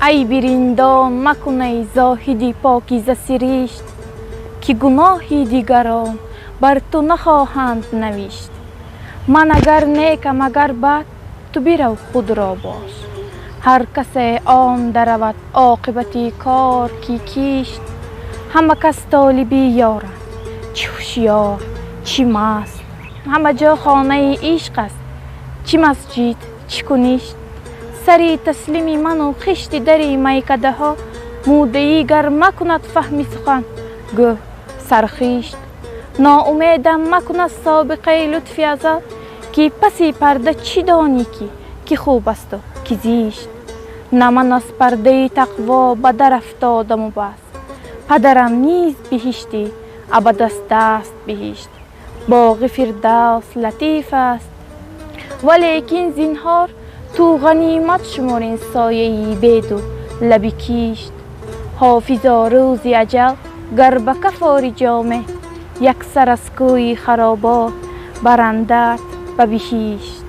Айби риндон макун, эй зоҳиди покиза сиришт, ки гуноҳи дигарон бар ту нахоҳанд навишт. Ман агар некам, агар бад, ту бирав, худро бош. Ҳар касе он даравад оқибати кор ки кишт. Ҳама кас толиби ёранд, чӣ ҳушёр, чӣ маст. Ҳама ҷо хонаи ишқ аст, чӣ масҷид, чӣ куништ. Сари таслими ману хишти дари майкадаҳо муддаӣ гар макунад фаҳми сухан, гӯ сархишт. Ноумедам макун аз собиқаи лутфи азал, ки паси парда чӣ донӣ, ки хуб асту ки зишт. На ман аз пардаи тақво ба дар афтодаму бас, падарам низ биҳиштӣ абад аз даст биҳишт. Боғи Фирдавс латиф аст, валекин зинҳор ту ғанимат шумор ин сояи беду лаби кишт. Ҳофизо, рӯзи аҷал гар ба каф ори ҷоме, як сар аз кӯи харобот барандат ба биҳишт.